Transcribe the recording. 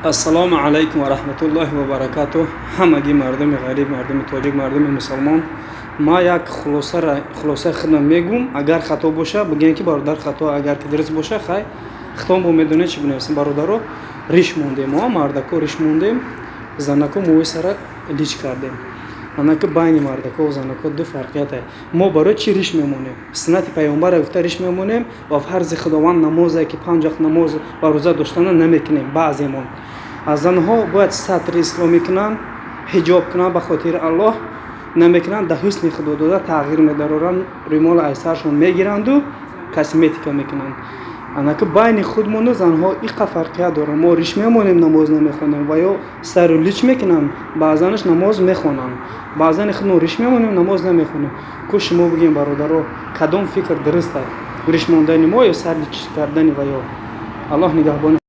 Ассалому алайкум ва раҳматуллоҳи ва баракатуҳ. Ҳамагӣ мардуми ғариб, мардуми тоҷик, мардуми мусалмон, ма як хулосаи худам мегӯм. Агар хато боша, бигӯем, ки бародар, хато. Агар ки дуруст боша, хай, хитом бо медонед, чӣ бинависем. Бародаро, риш мондем, мо мардако риш мондем, занако мӯи сара лич кардем. Анаки байни мардако занако ду фарқият. Мо барои чӣ риш мемонем? Суннати пайғамбара гуфта риш мемонем ва фарзи Худованд намозе, ки панҷ вақт намоз ва рӯза доштана намекунем. Баъземон аз занҳо бояд сатри исломӣ кунанд, ҳиҷоб кунанд, ба хотири Аллоҳ намекунанд. Дар ҳусни худодода тағйир медароранд, рӯмола аз саршон мегиранду косметика мекунанд. Анаки байни худмону занҳо иқа фарқият доранд. Мо риш мемонем, намоз намехонем, ва ё сару лич мекунанд, баъзанаш намоз мехонанд. Баъзани худмо риш мемонем, намоз намехонем. Ку шумо бигем, бародаро, кадом фикр дуруст аст: риш мондани мо ё сар лич кардани ва ё? Аллоҳ нигаҳбони.